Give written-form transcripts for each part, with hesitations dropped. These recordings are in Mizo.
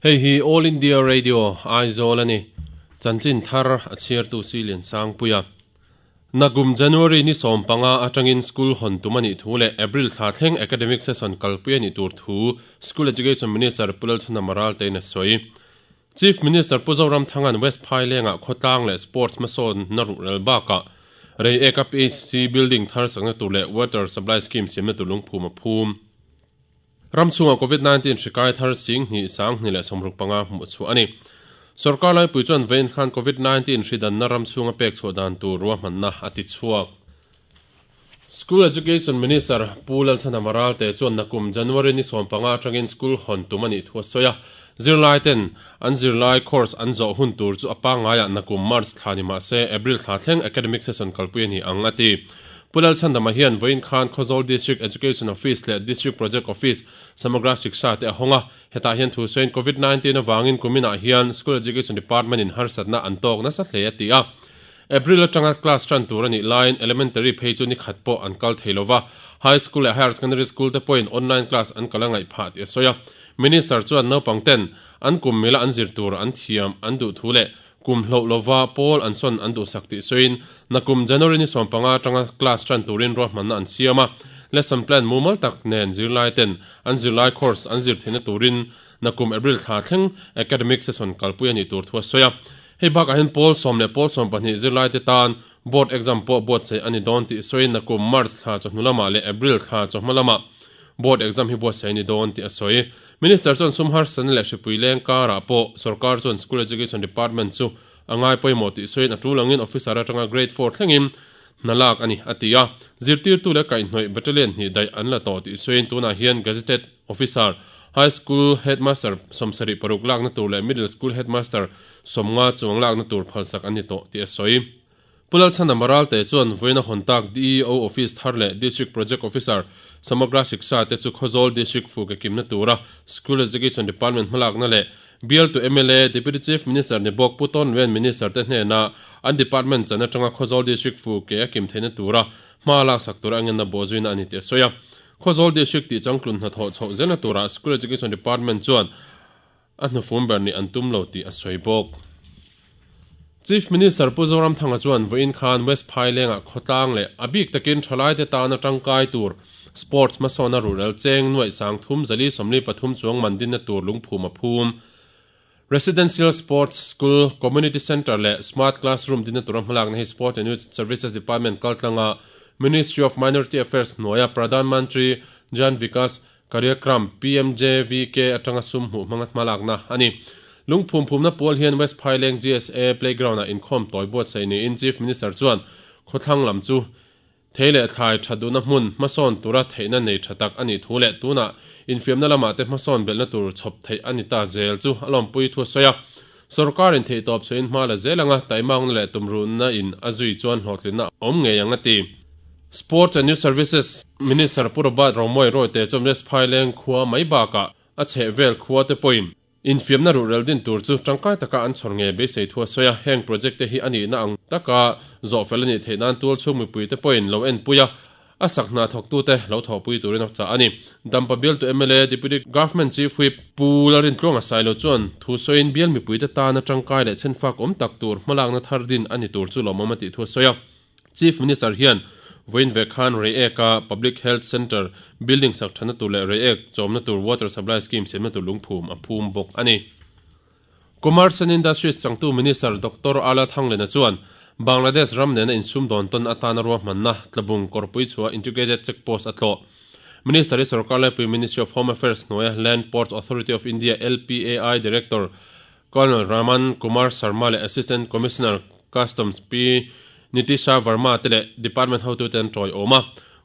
Hei hi All India Radio, Aizawl a ni. Chanchin thar a chhiartu si Liansangpuia. Nakum January ni 15 atangin school hawn tum a nih thu leh April thla thleng academic session kalpui a nih tur thu School Education Minister Pu Lalchhuna Maraltein a sawi. Chief Minister Pu Zoramthanga'n West Phailengah khawtlang leh sports hmasawnna ruhrel bakah Reiek-a PHC building thar sakna tur leh water supply scheme siamna tur lungphum a phum. Ram chhungah Covid 19 hri kai thar 10,000 165 hmuh chhuah a ni. Sorkar laipui chuan vawiin khan Covid 19 hri danna ram chhunga pek chhuah dan tur ruahmanna a ti chhuak. School Education Minister Pu Lalchhana Maralte chuan nakum January ni 15 atangin school hawn tum a nih thu a sawi a. Zirlai ten an zirlai course an zawh hun tur chu a pangngaiah nakum March thla ni mah se April thla thleng academic session kalpui a ni ang a ti. Pu Lalchhandama hian vawiin khan Khawzawl District Education Office leh District Project Office, Samagra Shiksha te a hawng a. Hetah hian thu sawiin Covid 19 avangin kuminah hian School Education Department in harsatna an tawk nasa hle a ti a. April atanga class tan tur a nih laiin Elementary phei chu ni khat pawh an kal thei lova, High School leh Higher Secondary School te pawhin online class an kal a ngaih phah tih a sawi a. Minister chuan naupang ten an kum mila an zir tur an thiam an duh thu leh Kum hloh lova pawl an sawn an duhsak tih sawiin, nakum January ni 15 atanga class tan turin ruahmanna an siam a, lesson plan mumal tak nen zirlai ten an zirlai course an zir theihna turin nakum April thla thleng academic session kalpui a nih tur thu a sawi a. Hei bakah hian pawl sawm leh pawl 12 zirlai te tan board exam pawh buatsaih a ni dawn tih sawiin nakum March thla chawhnu lamah leh April thla chawhma lamah board exam hi buatsaih a ni dawn tih a sawi. Minister chuan sum harsatna leh hripui leng karah pawh sorkar chuan School Education Department chu a ngai pawimawh tih sawiin a tul angin officer atanga Grade Four thlengin hna lak a ni, a ti a. Zirtirtu leh kaihhnawih battalion hnih daih an la tawh tih sawiin tunah hian Gazetted Officer, High School Headmaster 76 lakna tur leh Middle School Headmaster 50 chuang lakna tur phalsak an ni tawh tih a sawi. Pu Lalchhana Maralte chuan vawiin a hawn tak DEO Office thar leh District Project Officer Samagra Shiksha te chu Khawzawl District fu ke kimna tura School Education Department hmalakna leh Bialtu mla, Deputy Chief Minister ni bawk Pu Tawn Luen Minister te hnena an department chan atanga Khawzawl District fu ke a kim theihna tura hma laksak tura a ngenna bawhzuina a ni tih a sawi a. Khawzawl District tih changtlun hnathawh chhoh zelna turah School Education Department chuan A hnufum ber nih an tum lo tih a sawi bawk. Chief Minister Pu Zoramthanga chuan vawiin khan West Phailengah khawtlang leh a bik takin thalaite tana tangkai tur sports hmasawnna ruhrel cheng nuaih sang thum zali 43 chuang man dinna tur lungphum a phum. Residential Sports School, Community Centre leh Smart Classroom dinna tura hmalakna hi Sport and Youth Services Department kaltlanga Ministry of Minority Affairs hnuaia Pradhan Mantri Jan Vikas Karyakram, PMJVK, atanga sum hmuh hmanga hmalakna a ni. Lungphum phumna pawl hian West Phaileng GSA Playground-ah inkhawm tawi buatsaih niin Chief Minister chuan khawthlang lam chu thei leh thlai tha duhna hmun hmasawn tura theihna nei tha tak a nih thu leh tunah infiamna lamah te hmasawn belhna tur chhawp theih a ni ta zel chu a lawmpui thu a sawi a. Sorkarin theihtawp chhuahin hma la zel anga taimakna leh tumruhna in a zui chuan hlawhtlinna a awm ngei ang a ti. Sports and Youth Services Minister Pu Robert Romawia Rawite chuan West Phaileng khua mai bakah a chhehvel khua te pawhin infiamna ruhrel din tur chu tangkai taka an chhawr ngei beisei thu a sawi a, heng project te hi a nihna ang taka zawhfel a nih theih nan tualchhung mipui te pawhin lo enpui a, A sak hna thawktute lo thawhpui turin a chah a ni. Dampa bialtu mla Deputy Government Chief Whip Pu Lalrintluanga Sailo chuan thu sawiin bial mipuite tana tangkai leh chhenfak awm tak tur hmalakna thar din a ni tur chu lawmawm a tih thu a sawi a. Chief Minister hian vawiin ve khan Reiek-a Public Health Centre building sak thatna tur leh Reiek chawmna tur water supply scheme siamna tur lungphum a phum bawk a ni. Commerce and Industries changtu Minister Doctor Ala Thanglena chuan Bangladesh ram nena insumdawn tawn atana ruahmanna tlabung kawrpui chhuah Integrated Check Post a tlawh. Minister hi sorkar laipui Ministry of Home Affairs hnuaia Land Ports Authority of India, LPAI, Director Colonel Raman Kumar Sharma leh Assistant Commissioner Customs Pi Nitisha Verma te leh Department hotute an tawiawm a.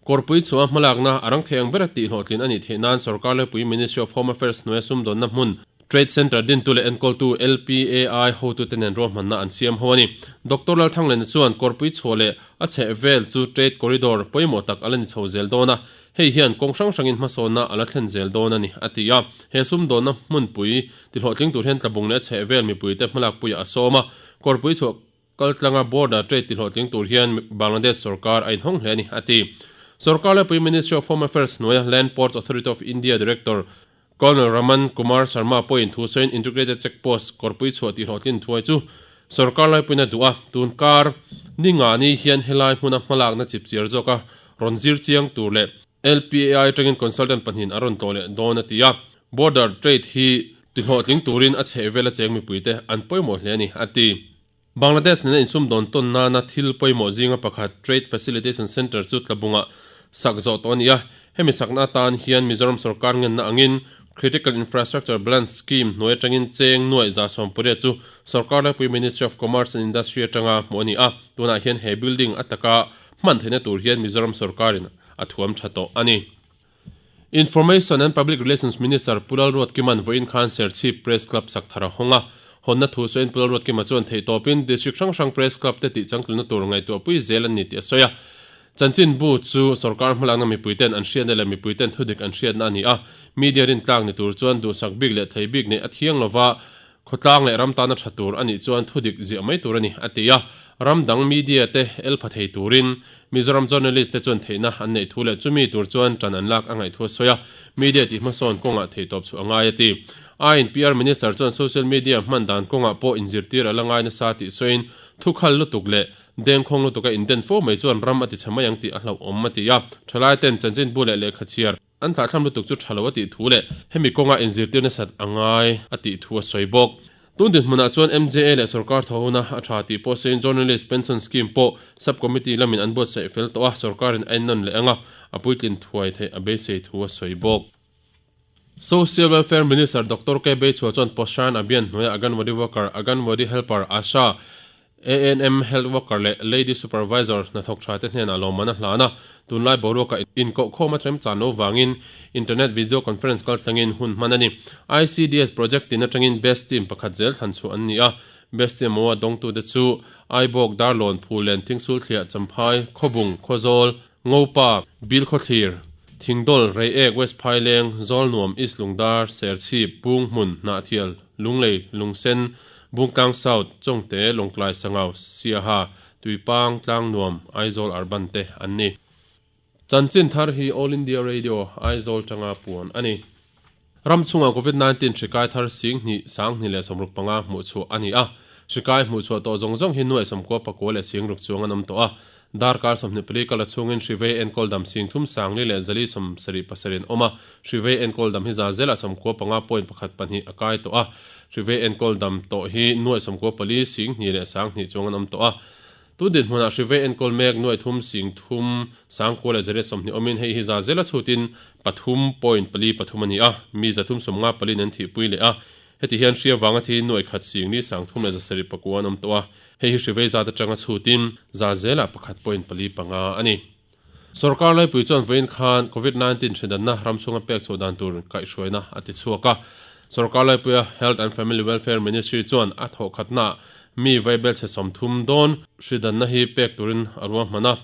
Kawrpui chhuah hmalakna a rang thei ang bera tihhlawhtlin a nih theih nan sorkar laipui Ministry of Home Affairs hnuaia sumdawnna hmun Trade Centre dintu leh enkawltu LPAI hotute nen ruahmanna an siam ho a ni. Doctor Lalthanglena chuan kawrpui chhuah leh a chheh vel chu trade corridor pawimawh tak a la ni chho zel dawn a, hei hian kawng hrang hrangin hmasawnna a la thlen zel dawn a ni, a ti a. He sumdawnna hmunpui tihlawhtling tur hian tlabung leh a chheh vel mipuite hmalakpuiah a sawm a, kawrpui chhuah Kaltlanga border trade tihlawhtling tur hian Bangladesh sorkar a inhawng hle a ni, a ti. Sorkar laipui Ministry of Home Affairs hnuaia Land Ports Authority of India Director Colonel Raman Kumar Sharma pawhin thu sawiin Integrated Check Post kawrpui chhuah tih hlawhtlin thuai chu sorkar laipuina duh a, tun kar ni nga ni hian helai hmuna hmalakna chipchiar zawka rawn zir chiang tur leh LPAI atangin consultant pahnihin a rawn tlawh leh dawn a ti a, border trade hi tihlawhtling turin a chhehvel a cheng mipuite an pawimawh hle a ni, a ti. Bangladesh nena insumdawn tawn nana thil pawimawh zinga pakhat Trade Facilitation Centre chu tlabungah sak zawh tawh a ni a, hemi sakna atan hian Mizoram sorkar ngenna angin Critical Infrastructure Balance Scheme hnuai atangin cheng nuaih 180 chu sorkar laipui Ministry of Commerce and Industry atanga hmuh a ni a, tunah hian he building a taka hman theihna tur hian Mizoram sorkarin a thuam tha tawh a ni. Information and Public Relations Minister Pu Lalruatkima'n vawiin khan Serchhip Press Club sak thar a hawng a. Hawnna thu sawiin Pu Lalruatkima chuan theihtawpin District hrang hrang Press Club te tihchangtlunna tur ngaihtuahpui zel an ni tih a sawi a. Chanchinbu chu sorkar hmalakna mipuiten an hriatna leh mipuiten thudik an hriatna a ni a. Media rintlak ni tur chuan duhsak bik leh thei bik neih a thiang lova, Khawtlang leh ram tana tha tur a nih chuan thudik ziah mai tur a ni, a ti a. Ram dang media te el pha thei turin Mizoram journalist te chuan theihna an neih thu leh chumi tur chuan tan an lak a ngaih thu a sawi a, media tih hmasawn kawngah theihtawp chhuah a ngai a ti. INPR Minister chuan social media hman dan kawngah pawh inzirtir a la ngai nasa tih sawiin thukhal lutuk leh dengkhawng lutuka inden fo mai chuan ram a tichhe mai ang tih a hlauhawm a ti a. Thalai ten chanchinbu leh lehkha chhiar An thlahthlam lutuk chu tha lo a tih thu leh hemi kawnga inzirtir nasat a ngai a tih thu a sawi bawk. Tun dinhmunah chuan MJA leh sorkar thawhona a tha tih pawh sawiin Journalist Pension Scheme pawh Sub-Committee lamin an buatsaih fel tawh a, sorkarin a ennawn leh anga a puitlin thuai theih a beisei thu a sawi bawk. Social Welfare Minister Doctor K Beichhua chuan Poshan Abhiyan hnuaia Anganwadi Worker, Anganwadi Helper, Asha, ANM Health Worker leh Lady Supervisor hnathawk tha te hnenah lawmman a hlan a, tunlai boruaka inkohkhawm a remchan lo vangin Internet Video Conference kal thlengin hun hman a ni. ICDS Project tin atangin Best Team pakhat zel thlan chhuah an ni a, Best Team Award dawngtute chu Aibawk, Darlawn, Phulen, Thingsulthliah, Champhai, Khawbung, Khawzawl, Ngopa, Bilkhawthlir, Thingdawl, Reiek, West Phaileng, Zawlnuam, East Lungdar, Serchhip, Bunghmun, Hnahthial, Lunglei, Lungsen, Bungtlang South, Chawngte, Lawngtlai, Sangau, Siaha, Tuipang, Tlangnuam, Aizawl Urban te an ni. Chanchin thar hi All India Radio, Aizawl tanga puan a ni. Ram chhungah Covid 19 hri kai thar sing hnih, 2065 hmuh chhuah a ni a. Hri kai hmuh chhuah tawh zawng zawng hi nuaih sawmkua pakua leh sing ruk chuang an awm tawh a. Darkar 24 kala chhungin hri vei enkawl dam sing thum sangli leh zali sawmsarih pasarih an awm a. Hri vei enkawl dam hi za zelah sawmkua panga point pakhat pahnih a kai tawh a. Hri vei enkawl dam tawh hi nuaih sawmkua pali sing hnih leh 20 chuang an awm tawh a. Tun dinhmunah hri vei enkawl mek nuaih thum sing thum sangkua leh zariat 20 awmin hei hi za zela chhutin pathum point pali pathum a ni a, mi zathum sawmnga paliin an thihpui leh a. Heti hian hri avanga thi nuaih khat sing ni 30 leh zasarih pakua an awm tawh a, hei hi hri vei zat atanga chhutin za zelah pakhat point pali panga a ni. Sorkar laipui chuan vawiin khan Covid 19 hridanna ram chhunga pek chhuah dan tur kaihhruaina a ti chhuak a. Sorkar laipuia Health and Family Welfare Ministry chuan a thawhkhatnaah mi vaibel chhe 30 dawn hridanna hi pek turin a ruahman a.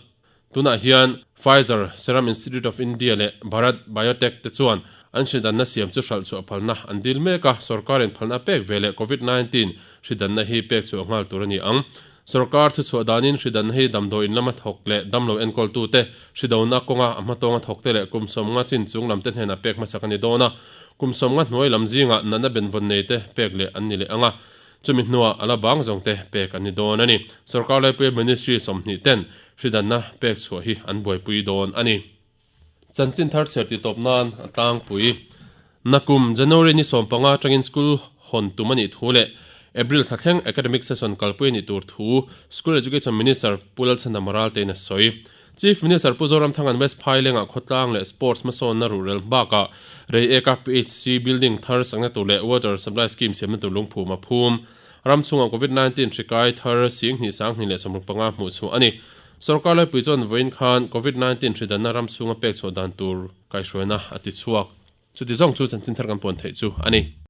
Tunah hian Pfizer, Serum Institute of India leh Bharat Biotech te chuan an hridanna siam chu hralh chhuah phalna an dil mek a, sorkarin phalna a pek veleh Covid 19 hridanna hi pek chhuah nghal tur a ni ang. Sorkar thuchhuah danin hridanna hi damdawi in lama thawk leh damlo enkawltute, hridona kawnga a hmatawnga thawkte leh kum 50 chin chung lamte hnenah pek hmasak a ni dawn a. Kum 50 hnuai lam zingah natna benvawn neite pek leh an ni leh ang a, chumi hnuah a la bang zawngte pek an ni dawn a ni. Sorkar laipuia Ministry 20 ten hridanna pek chhuah hi an buaipui dawn a ni. Chanchin thar chher tih tawp nan a tlangpui. Nakum January ni 15 atangin school hawn tum a nih thu leh April thla thleng academic session kalpui a nih tur thu School Education Minister Pu Lalchhandam Raltein a sawi. Chief Minister Pu Zoramthanga'n West Phailengah khawtlang leh sports hmasawnna ruhrel bakah Reiek-a PHC building thar sakna tur leh water supply scheme siamna tur lungphum a phum. Ram chhungah Covid 19 hri kai thar 10 2065 hmuh chhuah a ni. Sorkar laipui chuan vawiin khan Covid 19 hri danna ram chhunga pek chhuah dan tur kaihhruaina a ti chhuak. Chuti zawng chu chanchin thar kan puan theih chu a ni.